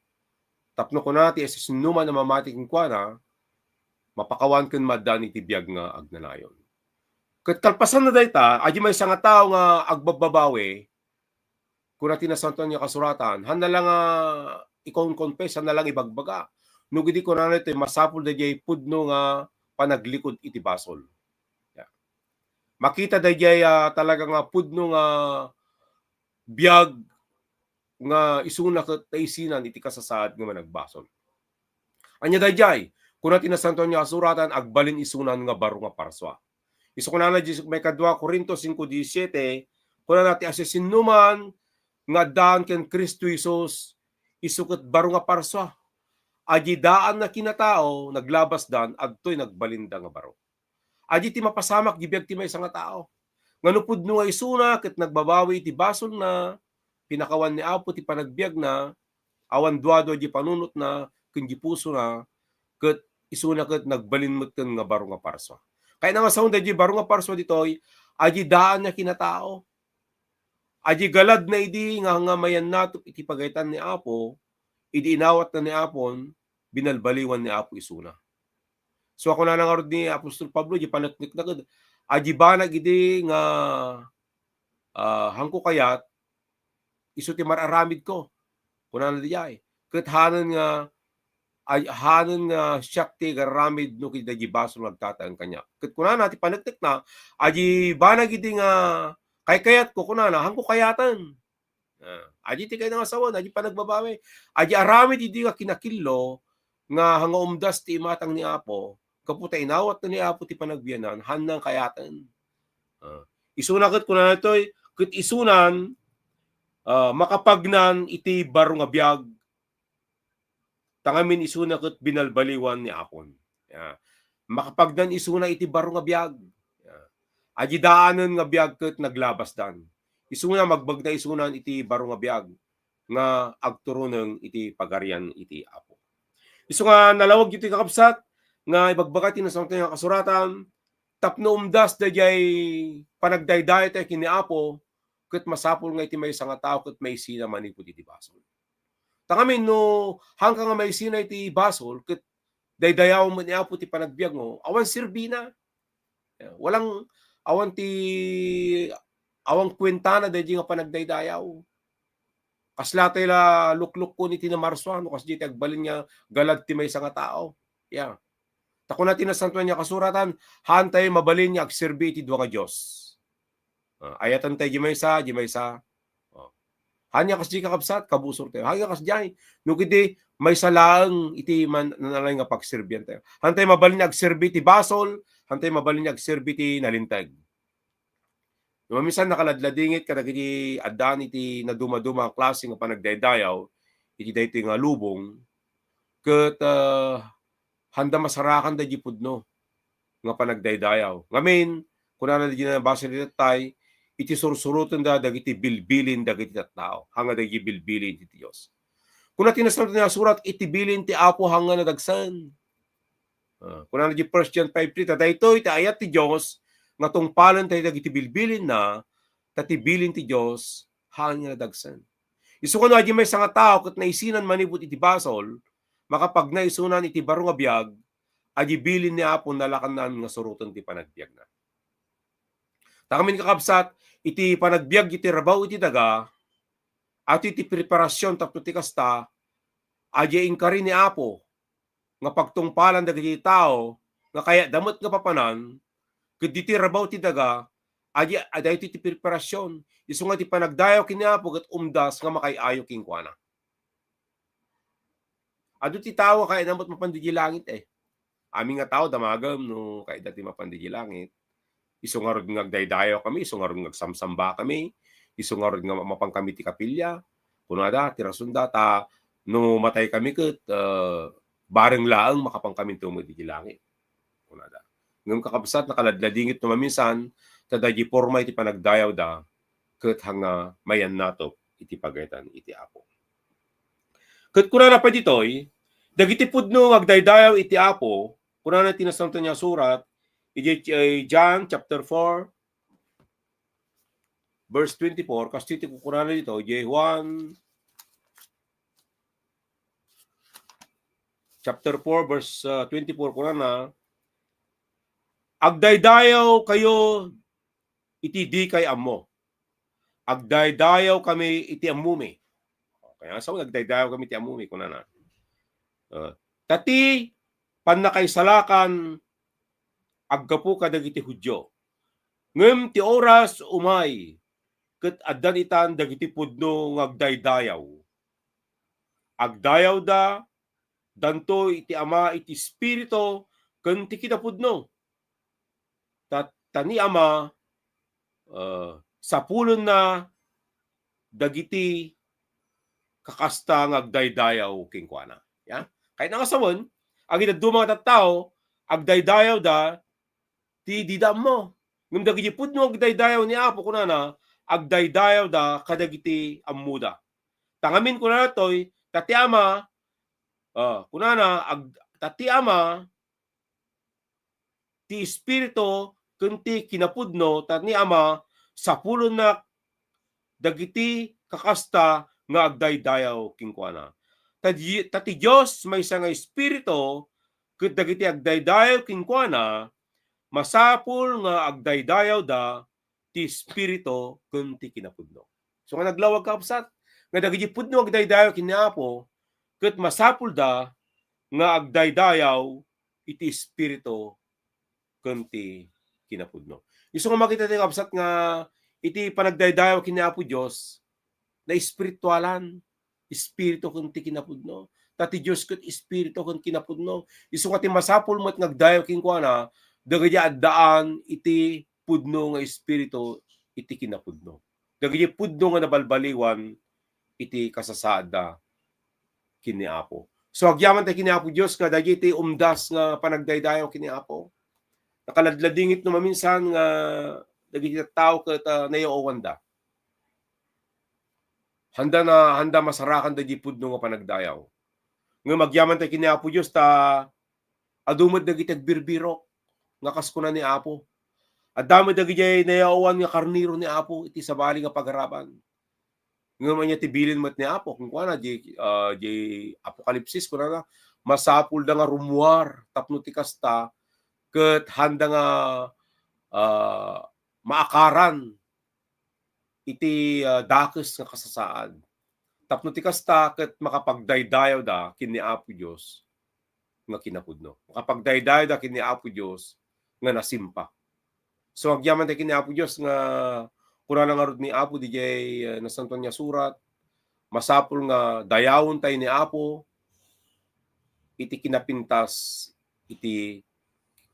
Tapno kuna ti siasinoman a mamati kenkuana, mapakawan ken maaddaan iti biag nga agnanayon. Ket kalpasan na dayta, adi maysa nga tao nga agbabbabawi, kuna ti Nasantoan nga Kasuratan, haanna la nga ikon-confess, haanna la nga ibagbaga. No idi kunana itoy, masapul daydiay pudno nga panaglikod iti basol. Ya. Makita daydiay, ah, talaga nga pudno nga biag nga isuna ket naisinan iti kasasaad nga managbasol. Ania daydiay? Kuna ti Nasantoan nga Kasuratan, agbalin isunan nga baro nga parsua. Isu kunana di may kadua Corinto cinco diecisiete, kunana ti siasinoman nga addaan ken Cristo Jesus, isu ket baro nga parsua. Adi daan a kinatao, naglabasdan, adtoy nagbalinda nga baro. Adi ti mapasamak di biag ti maysa nga tao. Nga no pudno nga isuna ket nagbabawi iti basolna, pinakawan ni Apo ti panagbiagna, awan duadua di panunotna ken di pusona, ket isuna ket nagbalin metten nga baro nga parsua. Kayatna nga sawen daydi baro nga parsua ditoy, adi daan nga kinatao. Adi galadna idi nga, nga mayannatop iti pagayatan ni Apo, idi inawatna ni Apon, binalbaliwan ni Apo isuna. So, kunana ngarud ni Apostol Pablo, di paneknekna ket, adi banag idi nga, ah, haanko kayat, isu ti mar-aramidko. Kunana diay. Ket haanen nga, ay, haanen nga siak ti agaramid no ket daydi basol nga agtataeng kaniak. Ket kunana ti paneknekna, adi banag idi nga kaykayatko, kunana, haanko kayaten. Ah, adi ti kayatna nga sawen, adi panagbabawi. Adi aramid idi nga kinakillo, nga, nga umdas ti imatang ni Apo, gapu ta inawatna ni Apo ti panagbianan, haanna kayaten. Ah, isuna ket kunana ditoy, ket isunan, ah, makapagnan iti baro nga biag, ta ngamin isuna ket binalbaliwan ni Apon. Ya. Makapagnan isuna iti baro nga biag. Ya. Adi daanen nga biag ket naglabasdan. Isuna magbagna isunan iti baro nga biag nga agturoneng iti pagarian iti Apo. Isu nga nalawag ditoy kakabsat nga ibagbaga ti Nasantoan nga Kasuratan, tapno umdas daydiay panagdaydayaw tayo ken ni Apo, ket masapul nga iti maysa nga tao ket maisina manipud iti basol. Ta ngamin no haanka nga maisina iti basol, ket daydayaw met ni Apo ti panagbiagmo, awan serbina. Walang, awan ti, awan kuentana daydi nga panagdaydayaw. Kasla tay la luklukkon iti namarsua, no kasdi ti agbalin nga galad ti maysa nga tao. Ya. Ta kuna ti Nasantoan nga Kasuratan, haan tayo mabalin nga agserbi iti dua nga Dios. Ah, ayaten tayo di maysa, di maysa. Oh. Haan nga kasdi kakabsat, kabusor tayo. Haan nga kasdi ay, no kiti maysa laeng iti man-, nanalay nga pagserbian tayo. Haan tayo mabalin nga agserbi ti basol, haan tayo mabalin nga agserbi ti nalinteg. No, maminsan nakaladladingit kadagiti addaan iti nadumaduma a klase nga panagdaydayaw iti daytoy nga lubong, ket, ah, haanda masarakan daydi pudno nga panagdaydayaw. Ngamin, kunana daydi nabasa ditoy, iti sursurotenda dagiti bilbilin dagiti tattao, haan nga dagiti bilbilin ti Dios. Kuna ti Nasantoan nga Surat, iti bilin ti Apo haan nga nadagsen. Ah, kunana di First John five three, ta daytoy ti ayat ti Dios, nga tungpalen tayo dagiti bilbilinna, ta ti bilin ti Dios, haan nga nadagsen. Isu kano, adi maysa nga tao ket naisinan manipud iti basol, makapagna isunan iti baro nga biag, adi bilin ni Apo nalakannan nga suroten ti panagbiagna. Ta ngamin kakabsat, iti panagbiag iti rabaw iti daga, ato iti preparasyon tapno ti kasta, adi inkari ni Apo, nga pagtungpalan dagiti tao nga kayatda met nga papanan, ket ditoy rabaw ti daga, adi, adda iti preparasyon. Isu nga ti panagdayaw ken ni Apo ket umdas nga makaay-ayo kenkuana. Adu ti tao nga kayatna met mapan daydiay langit, eh. Amin nga tao, damagem no kayatda ti mapan daydiay langit. Isu ngarud nga agdaydayaw kami, isu ngarud nga agsamsamba kami, isu ngarud nga mapan kami ti kapilya. Kunada, ti rasonda, ta no matay kami ket, eh, bareng laeng makapan kami met iti langit. Kunada. Ngem kakabsat, nakaladladingit no maminsan, ta daydi porma iti panagdayawda, ket haan nga mayannatop iti pagayatan iti Apo. Ket kunana pay ditoy, dagiti pudno nga agdaydayaw iti Apo, kunana ti Nasantoan nga Surat, iti, eh, John chapter four, verse twenty-four, kastoy ti kukunana dito, J Juan chapter four, verse, uh, twenty-four, kunana, "Agdaydayaw kayo iti dikay ammo. Agdaydayaw kami iti ammumi." Kaya sa, "Agdaydayaw kami iti ammumi," kunana. Uh, ta ti pannakaisalakan aggapu kadagiti Judio. Ngem ti oras umay ket addan itan dagiti pudno nga agdaydayaw. Agdayawda danto iti Ama iti Espiritu ken ti kinapudno. Ta, ta ni Ama, uh, sapulenna dagiti kakasta nga agdaydayaw kenkuana. Ya? Kayatna nga sawen, agidaduma nga tattao, agdaydayawda ti dida ammo. Ngem dagiti pudno agdaydayaw ni Apo, kunana, agdaydayawda kadagiti ammoda. Ta ngamin, kunana toy, ta ti Ama, ah, kunana, ag-, ta ti Ama, ti Espiritu ken ti kinapudno, ta ni Ama, sapulenna dagiti kakasta nga agdaydayaw kenkuana. Ta di-, ta ti Dios maysa nga Espiritu, ket dagiti agdaydayaw kenkuana, masapul nga agdaydayawda ti Espiritu ken ti kinapudno. So nga naglawag, kakabsat, nga dagiti pudno agdaydayaw ken ni Apo, ket masapulda nga agdaydayaw iti Espiritu ken ti kinapudno. Isu nga makita tayo, kabsat, nga iti panagdaydayaw ken ni Apo Dios, naespiritualan, Espiritu ken ti kinapudno. Ta ti Dios ket Espiritu ken kinapudno. Isu nga ti masapul met nga agdayaw kenkuana, dagiti addaan iti pudno nga Espiritu iti kinapudno. Dagiti pudno nga nabalbaliwan iti kasasaadda ken ni Apo. So, agyaman tayo ken ni Apo Dios nga dagiti umdas nga panagdaydayaw ken ni Apo. Nakaladladingit no maminsan nga dagiti tattao ket, ah, nayaw-awanda. Handa na, handa masarakan dagiti pudno nga panagdayaw. Ngem agyaman tayo ken ni Apo Dios ta adu met dagiti agbirbirok nga kas kuna ni Apo. Adda met dagiti nayaw-awan nga karnero ni Apo iti sabali nga pagaraban. Ngem ania ti bilin met ni Apo? Kenkuana, di, ah, di Apokalipsis, kunana, masapulda nga rummuar tapno ti kasta ket handa nga, ah, maakaran iti, ah, dakes nga kasasaad. Tapno ti kasta ket makapagdaydayawda ken ni Apo Dios nga kinapudno. Makapagdaydayawda ken ni Apo Dios nga nasimpa. So, agyaman tayo ken ni Apo Dios nga kunana ngarud ni Apo didiay, eh, Nasantoan nga Surat, masapul nga dayawentayo ni Apo iti kinapintas iti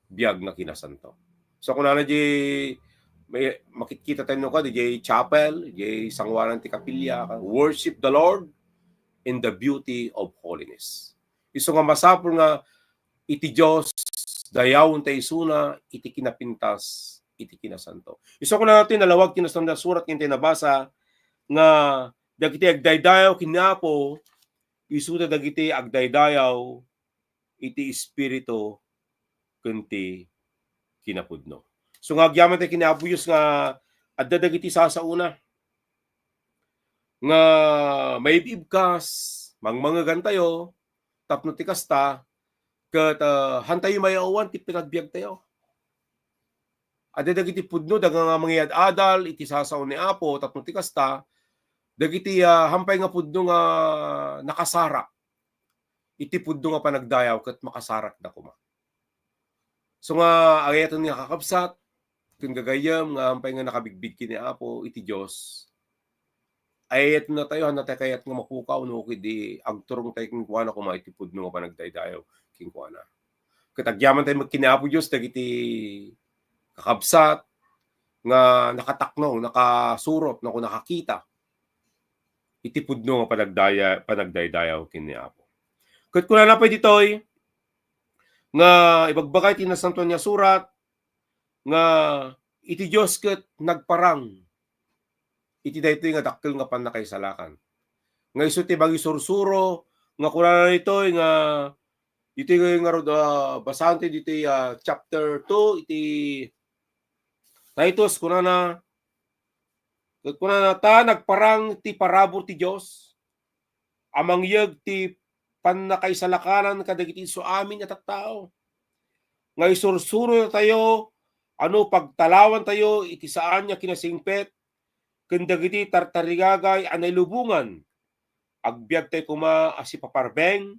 biag nga kinasanto. So, kunana di, may, makitkita tayo no ka, didiay chapel, didiay sanguanan ti kapilya, "Worship the Lord in the beauty of holiness." Isu nga masapul nga iti Dios, dayawentayo isuna iti kinapintas iti kinasanto. Isu kunana ti nalawag ti Nasantoan nga Surat ken ti nabasa nga dagiti agdaydayaw ken ni Apo, isuda dagiti agdaydayaw iti Espiritu ken ti kinapudno. So nga agyaman tayo ken ni Apo Dios nga adda dagiti sasaona nga maib-ibkas, mangmangegantayo, tapno ti kasta, ket, ah, hantayo mayaw-awan ti panagbiagtayo. Adda dagiti pudno, daga nga mangyad-adal iti sasao ni Apo, tapno ti kasta, dagiti, ah, hampay nga pudno nga nakasarak iti pudno nga panagdayaw ket makasarakda koma. So nga, ayaten nga kakabsat, ken gagayyem nga hampay nga nakabigbig ken ni Apo iti Dios, ayaten natayo, handa tayo kayat nga mapukaw no ket di agturong tayo kenkuana koma iti pudno nga panagdaydayaw kenkuana. Ket agyaman tayo met ken ni Apo Dios dagiti kakabsat nga nakataknong, nakasurot, no, nakakita iti pudno nga panagdaya-, panagdaydayaw ken ni Apo. Ket kunana pay ditoy nga ibagbaga iti Nasantoan nga Surat nga iti Dios ket nagparang iti daytoy nga dakkel nga pannakaisalakan. Nga isu ti mangisursuro nga kunana ditoy nga, ditoy nga ngarud, ah, basaen ti ditoy, ah, chapter two iti Titus, kunana, Ket kunana, ta nagparang ti parabur ti Dios a mangyeg ti pannakaisalakanan kadagiti isu amin a tattao, nga isursurotayo a no pagtalawantayo iti saan nga kinasingpet ken dagiti tartarigagay a nailubongan, agbiagtay koma a sipaparbeng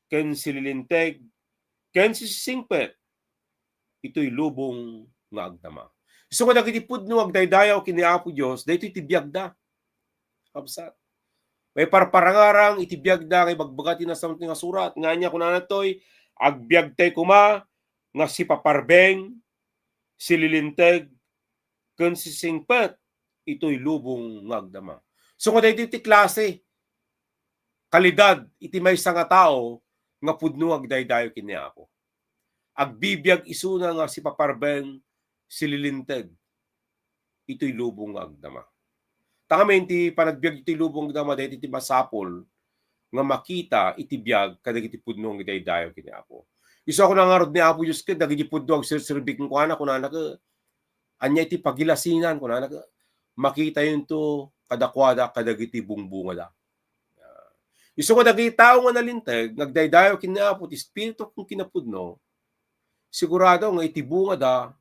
ken sililinteg ken sisisingpet itoy lubong nga agdama. Isu nga dagiti pudno nga agdaydayaw ken ni Apo Dios, daytoy ti biagda. Kabsat. Maiparparangarang iti biagda nga ibagbaga ti Nasanto nga Surat. Nga ania kunana toy, agbiagtay koma nga sipaparbeng, sililinteg, ken sisingpet itoy lubong nga agdama. So, nga daytoy ti klase, kalidad iti maysa nga tao nga pudno nga agdaydayaw ken ni Apo. Agbibiag isuna nga sipaparbeng, sililinteg itoy lubong nga agdama. Ta ngamin ti panagbiag itoy lubong nga agdama, daytoy ti masapul nga makita iti biag kadagiti pudno nga agdaydayaw ken ni Apo. Isu a kunana ngarud ni Apo Dios ket dagiti pudno agserserbi kenkuana, kunana ket, ania iti pagilasinan, kunana ket, makitayonto kadakuada kadagiti bungbungada. Isu nga dagiti tao nga nalinteg nga agdaydayaw ken ni Apo ti espiritu ken kinapudno, sigurado nga iti bungada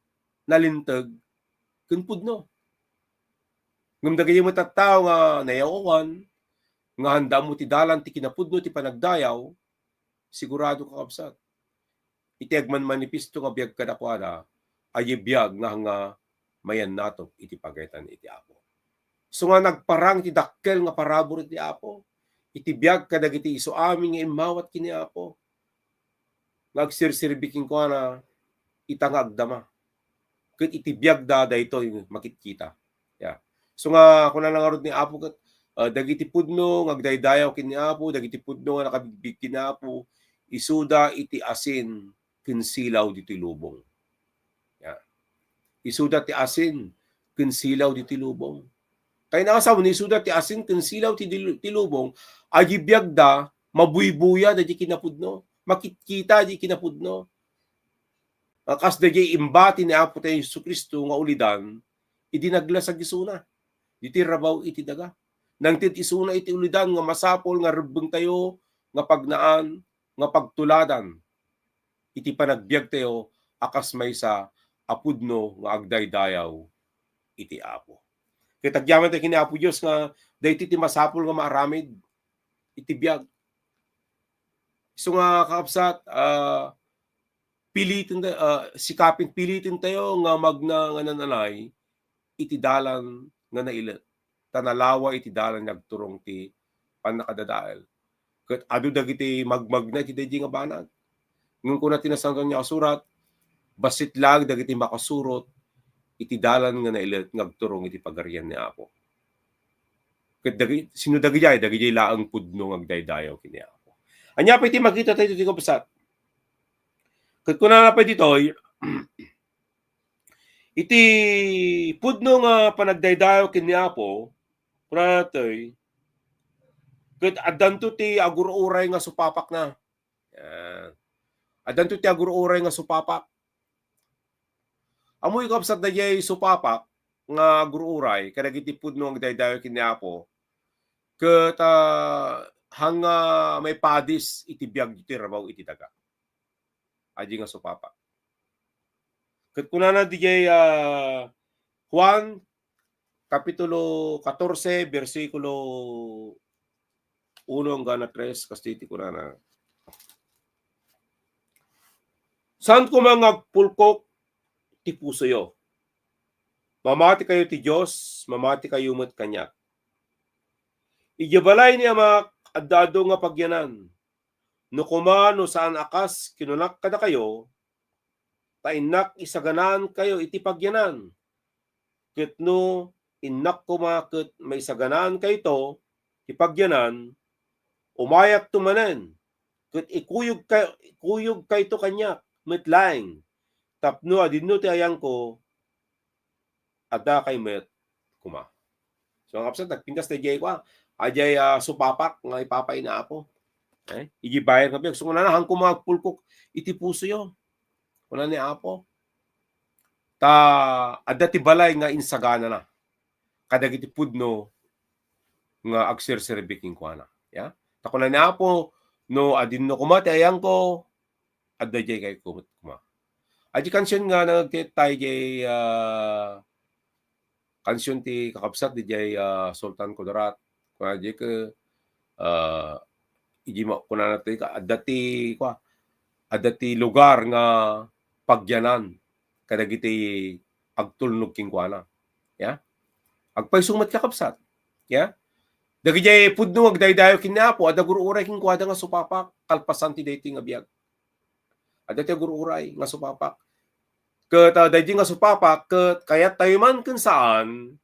nalinteg ken pudno. Ngem dagiti met a tao nga nayaw-awan, nga handaan mo ti dalan ti kinapudno ti panagdayaw, sigurado, kakabsat, iti agmanmanifiesto nga biag kadakuada, aya biag nga, nga mayannatop iti pagayatan iti Apo. So nga nagparang ti dakkel nga parabur iti Apo, iti biag kadagiti isu amin nga immawat ken ni Apo, nga agserserbi kenkuana ita nga agdama. Ket iti biagda daytoy makitkita. Ya. So nga, kunana ngarud ni Apo ket, ah, dagiti pudno nga agdaydayaw ken ni Apo, dagiti pudno nga nakabigbig ken ni Apo, isuda iti asin ken silaw ditoy lubong. Ya. Isuda ti asin ken silaw ditoy lubong. Kayna a sawen, isuda ti asin ken silaw ti dil-, ti lubong, aya biagda, mabuybuya daydi kinapudno, makitkita daydi kinapudno. Nga kas daydiay imbati ni Apo tayo Jesu-Cristo nga ulidan, idi naglasag isuna, ditoy rabaw iti daga. Nangted isuna iti ulidan nga masapul nga rebbengtayo nga pagnaan, nga pagtuladan iti panagbiagtayo a kas maysa a pudno nga agdaydayaw iti Apo. Ket agyamanen tayo ken ni Apo Dios nga daytoy ti masapul nga maaramid iti biag. Isu nga, kakabsat, ah, piliten ta-, ah, sikapin, piliten tayo nga magna nga nananay iti dalan nga nailet, ta nalawa iti dalan nga agturong ti pannakadadael. Ket adu dagiti magmagna iti daydi nga banag. Ngem kuna ti Nasantoan nga Surat, bassit laeng dagiti makasurot iti dalan nga nailet nga agturong iti Pagarian ni Apo. Ket dagi-, sino dagidiay? Dagidiay laeng pudno nga agdaydayaw ken ni Apo. Ania pay ti makita tayo ditoy, kabsat? Ket kunana pay ditoy, iti pudno nga panagdaydayaw ken ni Apo, kunana toy, ket addanto ti agur-uray nga supapakna. Yan. Addanto ti agur-uray nga supapak. Ammoyo, kabsat, daydiay supapak nga agur-uray kadagiti pudno nga agdaydayaw ken ni Apo, ket, ah, haan nga maipadis iti biag iti rabaw iti daga. Adi nga supapak. Ket kunana diay, ah, Juan Kapitulo katorse, bersikulo uno hanggang tres, kastoy ti kunana. Saan koma nga agpulkok ti pusoyo. Mamati kayo ti Dios, mamati kayo met kaniak. Idiay balay ni Amak, adda adu nga pagyanan. No koma no saan a kas kinunak kadakayo, ta innak isaganaan kayo iti pagyanan. Ket no innak koma ket maisaganaan kayto ti pagyanan, umayakto manen, ket ikuyog kay-, ikuyog kayto kaniak met laeng, tapno adinno ti ayangko, adda kay met koma. So, mga kabsat, nagpintas daydiay kua, adiay, ah, supapak nga ipapaay ni Apo. Eh, iti bayar nga biag. So, kunana, haan koma agpulkok iti pusoyo. Kuna ni Apo. Ta, adda ti balay nga insaganana. kadagiti pudno nga agserserbi kenkuana. Ya? Ta kuna ni Apo, "No adinno koma ti ayangko, adda diay kayko met koma." Adi kansion nga nangagtittay diay, ah, kansion ti kakabsat diay, ah, Sultan Kudarat. Kuna diay ke, ah, idi ma-, kunana ti ka-, adda ti, kua, adda ti lugar nga pagyanan kadagiti agtulnog kenkuana. Ya? Agpayso met, kakabsat. Ya? Dagidiay pudno nga agdaydayaw ken ni Apo, adda gur-uray kenkuada nga supapak, kalpasan ti daytoy nga biag. Adda ti gur-uray nga supapak. Ket, ah, daydi nga supapak, ket kayat tayo man ken saan,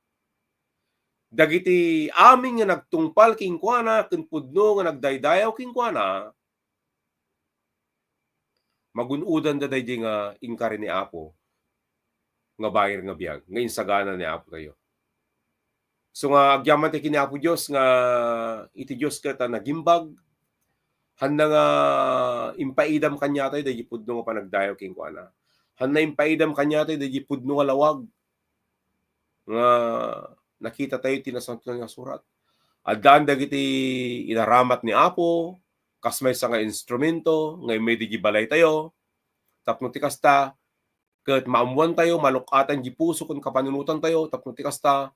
dagiti amin nga nagtungpal kenkuana ken pudno nga nagdaydayaw kenkuana, magun-odanda daydi nga inkari ni Apo nga bayar nga biag nga insagana ni Apo tayo. So nga, agyaman tayo ken ni Apo Dios nga iti Dios ket a nagimbag, hanna nga impaidam kaniatayo daydi pudno nga panagdayaw kenkuana. Hanna impaidam kaniatayo daydi pudno nga lawag nga nakita tayo iti Nasantoan nga Surat. Addaan dagiti inaramat ni Apo kas maysa nga instrumento nga immay daydi balay tayo, tapno ti kasta, ket maammoan tayo, maluk-atan di puso ken kapanunotan tayo, tapno ti kasta,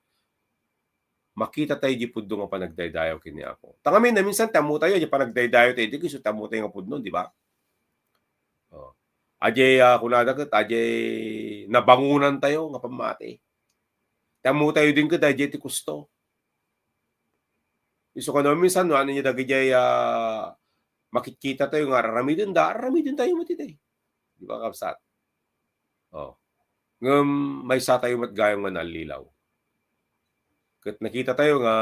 makita tayo di pudno nga panagdaydayaw ken ni Apo. Ta ngamin, minsan, ti ammo tayo, di panagdaydayaw tayo, di isu ti ammo tayo nga pudno, di ba? Oh. Adiay, ah, kunada ket, adiay nabangonan tayo nga pammati. Ti ammo tayo din ket, adiay ti kusto. Isu kano, minsan, no, ania dagidiay, ah, makitkita tayo nga aramiden da, aramiden tayo met iti. Di ba, kabsat? Oh. Ngem maysa tayo met gayam nga nallilaw. Ket nakita tayo nga,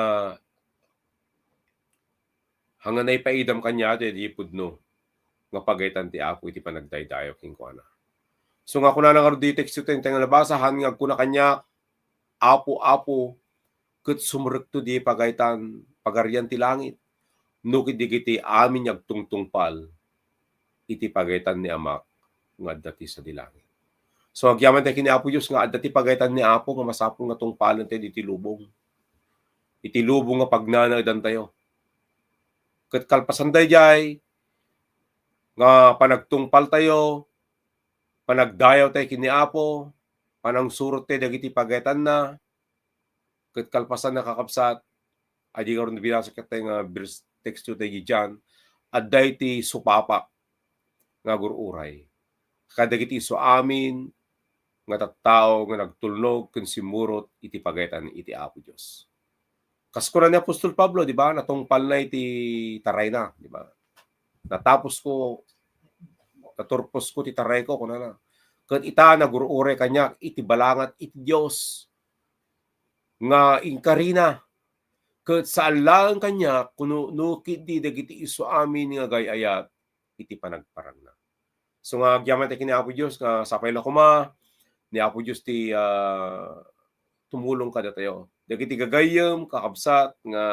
hangan naipaidam kaniatayo ti pudno nga pagaytan ti Apo iti panagdaydayaw kenkuana. So nga kunana ngarud di teksto tayo nga nabasa, han nga agkuna kaniak, "Apo, Apo, ket sumrekto di pagaytan, Pagarian ti langit, no ket dagiti amin nga agtungtungpal iti pagaytan ni Amak nga adda ti sadi langit." So, agyaman tayo ken ni Apo Dios nga adda ti pagaytan ni Apo nga masapul nga tungpalen tayo iti lubong. Iti lubong nga pagnanaedan tayo. Ket kalpasan daydiay nga panagtungpal tayo, panagdayaw tayo ken ni Apo, panangsurot tayo dagiti pagaytanna, ket kalpasanna, kakabsat, adi ngarud binasa ket tayo nga vers-, teksto tayo diay, adda iti supapak nga agur-uray kadagiti isu amin nga tattao nga nagtulnog ken simmurot iti pagaytan iti Apo Dios. Kas kuna ni Apostol Pablo, di ba, natungpalna iti tarayna, di ba? "Natapos ko, naturpos ko ti tarayko," kunana. "Ket ita, nagur-uray kaniak iti balangat iti Dios nga inkarina, ket saan laeng kaniak, kuno no ketdi dagiti isu amin nga agay-ayat iti panagparangna." So nga, agyaman tayo ken ni Apo Dios nga sapay la koma ni Apo Dios ti, ah, tumulong kadatayo. Dagiti gagayyem, kakabsat, nga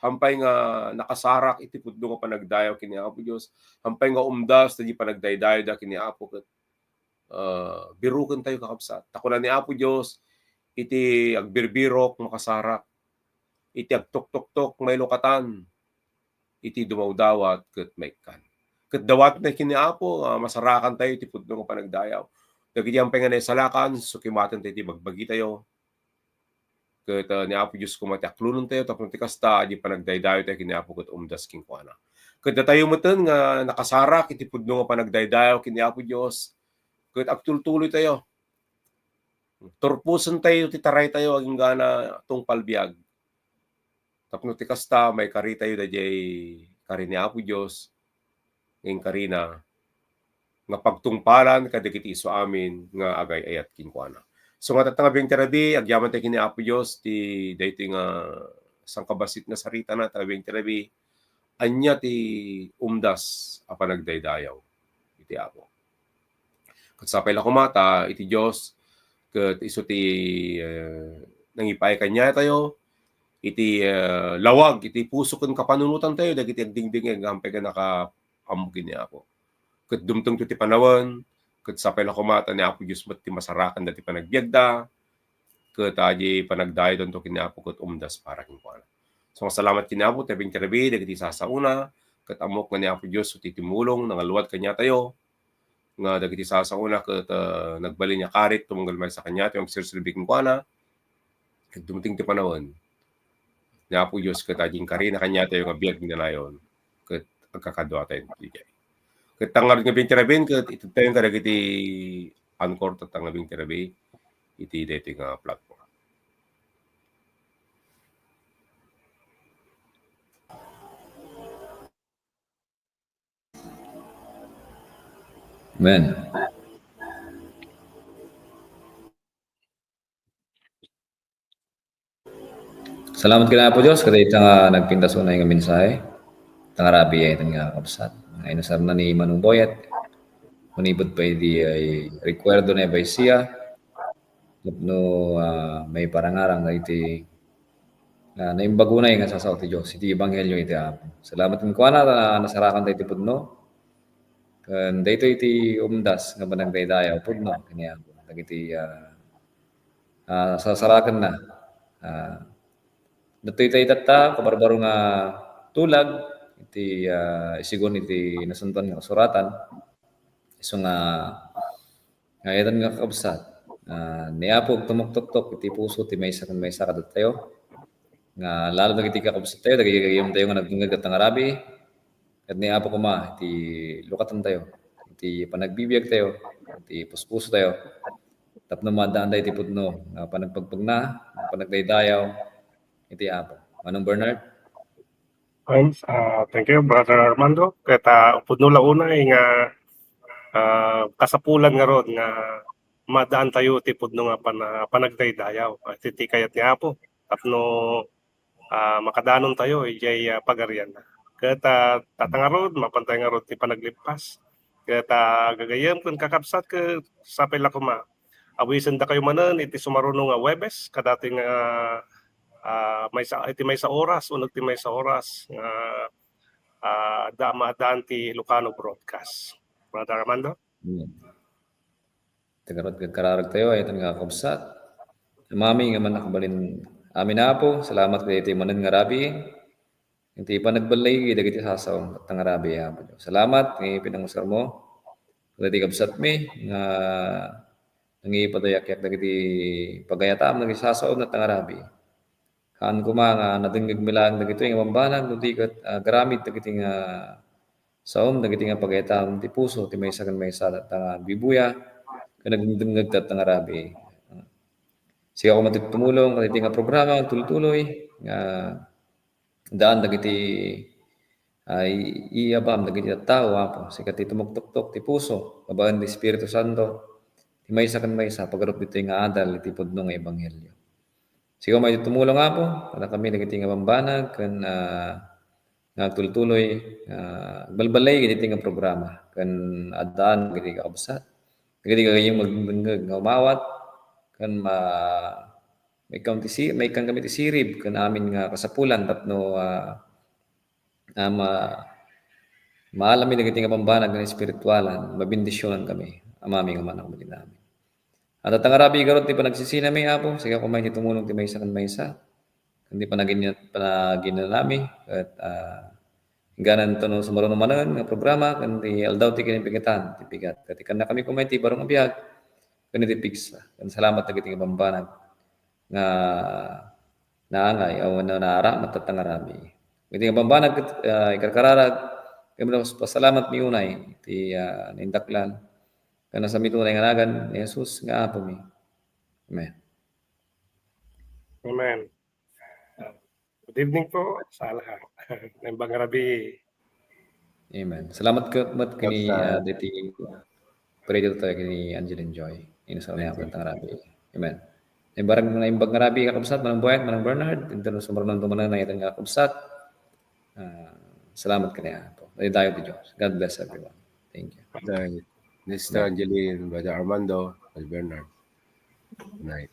hampay nga nakasarak iti pudno nga panagdayaw ken ni Apo Dios, hampay nga umdas dagiti panagdaydayawda ken ni Apo, ket, ah, biroken tayo, kakabsat. Ta kuna ni Apo Dios, "Iti agbirbirok, makasarak. Iti agtuktoktok, mailukatan. Iti dumawdawat ket maikkan." Ket dawaten tayo ken ni Apo, ah, masarakan tayo iti pudno nga panagdayaw. Dagiti hampay nga naisalakan, sukimaten tayo iti bagbagi tayo. Ket, ah, ni Apo Dios koma ti aklonen tayo, tapno ti kasta, adi panagdaydayaw tayo ken ni Apo ket umdas kenkuana. Ket datayo meten nga nakasarak iti pudno nga panagdaydayaw ken ni Apo Dios, ket agtultuloy tayo. Turposen tayo ti taray tayo, aginggana tungpal biag. Tapno ti kasta, maikari tayo daydiay kari ni Apo Dios, nga inkarina, nga pagtungpalan kadagiti isu amin nga agay-ayat kenkuana. So nga tatta nga biag ti rabii, agyaman tayo ken ni Apo Dios ti daytoy nga sangkabassit nga saritana, tatta nga biag ti rabii, ania ti umdas a panagdaydayaw iti Apo. Ket sapay la koma ta iti Dios, ket isu ti, eh, nangipaay kaniatayo, iti, eh, lawag, iti puso ken kapanunotan tayo, dagiti agdingdingngeg nga hampay nga nakaammo ken ni Apo. Ket dumtengto ti panawen, ket sapay la koma ta ni Apo Dios met ti masarakan dagiti panagbiagda, ket adi panagdayawdanto ken ni Apo ket umdas para kenkuana. So, salamat ken ni Apo, ti abing ti rabii, dagiti sasaona, ket ammok nga ni Apo Dios ti tumulong, nangalluad kaniatayo, nga dagiti sasaona ket, ah, nagbalin nga karit, tumunggal maysa kaniatayo, agserserbi kenkuana, ket dumteng ti panawen, ni Apo Dios ket adi inkarina kaniatayo nga biag nga nayon, ket agkakaduatayo idiay. Ket ta ngarud nga abing ti rabii, ket itedtayo kadagiti anchor, ta ngarud nga abing ti rabii, iti daytoy nga platform. Amen. Salamat ken Apo Dios, kadayta nga nagpintas unay nga mensahe. Ta nga rabii ay nga kabsat. Nga inusarna ni Manong Boyet. Manipud pay idi ay rekuerdo na ibaga siya. Tapno, ah, maiparangarang dagiti, ah, naimbag unay nga sasao ti Dios iti ebanghelio iti Apo. Salamat kenkuana ta nasarakan tayo iti pudno. Ken daytoy iti umdas nga panagdaydayaw pudno ken ni Apo. Dagiti, ah, ah, sasarakanna. Ah, daytoy tayo tatta, kabarbaro nga tulag, iti, ah, isigon iti Nasantoan nga Kasuratan. Isu nga, nga ita nga kakabsat, ah, ni Apo agtumuktoktok iti puso ti maysa ken maysa kadatayo. Nga lalo dagiti kakabsat tayo, dagiti gagayyem tayo nga nagdengngeg ita nga rabii. Ket ni Apo koma, iti lukatan tayo, iti panagbibiag tayo, iti puspuso tayo. Tapno maaddaan tayo iti pudno nga panagpagpagna, panagdaydayaw, iti Apo. Manong Bernard? Thanks. Ah, thank you, Brother Armando. Ket, ah, pudno la unay nga, ah, kasapulan ngarud nga maaddaan tayo ti pudno nga pana-, panagdaydayaw. Iti, ti kayat ni Apo. Tapno, ah, makadanon tayo idiay, ah, pagarian. Ket, ah, ta ngarud, mapan tayo ngarud ti panaglippas. Ket, ah, gagayyem ken kakabsat, ket sapay la koma, awisendak kayo manen iti sumaruno nga Huwebes, kadati nga, ah, maysa, iti maysa oras, uneg ti maysa oras, nga, ah, adda maaddaan ti Ilocano Broadcast. Brother Armando? Amen. Ita ngarud, agkararag tayo, ay ita nga kakabsat. Amin nga mannakabalin amin, Apo, salamat kadaytoy manen nga rabii. Iti panagballigi dagiti sasao, ita nga rabii, Apo Dios. Salamat nga pinangusarmo kadagiti kabsatmi nga nangipadayakyak dagiti pagayatam dagiti sasao, ita nga rabii. Haan koma nga nadengngegmi laeng dagitoy nga bambanag, no di ket, ah, agaramid dagiti nga saom, dagiti nga pagayatam ti puso ti maysa ken maysa, ta nga agbubuya ken nagdengngeg ita nga rabii. Sika koma ti tumulong kadagiti nga programa, agtultuloy nga daan dagiti, ah, iabam dagiti tattao, Apo. Sika ti tumuktoktok ti puso, babaen ti Espiritu Santo, ti maysa ken maysa, pagarup ditoy nga adal iti pudno nga ebanghelio. Sika koma ti tumulong, Apo, kadakami dagiti nga bambanag ken, ah, nga agtultuloy, ah, agbalballigi ditoy nga programa ken addaan dagiti kakabsat, dagiti gagayyem nga agdengngeg nga umawat ken ma-, maikkan ti si-, maikkan kami ti sirib ken amin nga kasapulan tapno, ah, ah, ma-, maalamin dagiti nga bambanag nga espiritualan, mabendisionan kami, Amami nga mannakabalin amin. Ita nga rabii, garud ti panagsisinami, Apo, sika koma ti tumulong ti maysa ken maysa. Ken ti panagin-, panaginanami, ket, ah, ingganan ta no sumaruno manen nga programa, ken ti aldaw ti kinapigatan, ti pigat. Ket ikkannakami koma iti baro nga biag, ken iti pigsa. Ken salamat dagiti nga bambanag nga naangay, a wenno naaramat ita nga rabii. Iti nga bambanag ket, ah, ikarkararag, ken pasalamatmi unay iti, ah, naindaklan. Ken nasanmi unay nga nagan ni Jesus nga Apomi. Amen. Amen. Good evening po sa lahat. Naimbag nga rabii. Amen. Salamat ket met ken ni, Yes, sir. ah, diti pray dito tayo ken ni Angeline Joy. Inusar niya Thank you. Ita nga rabii. Amen. Naimbag, naimbag nga rabii, kakabsat, Manong Boyet, Manong Bernard, inter sa maranang dumanan na itong kakabsat. Ah, salamat kaniya po. Daydayaw ti Dios. God bless everyone. Thank you. Daydayaw. Mister Bye. Angeline, Brother Armando, Brother Bernard. Good night.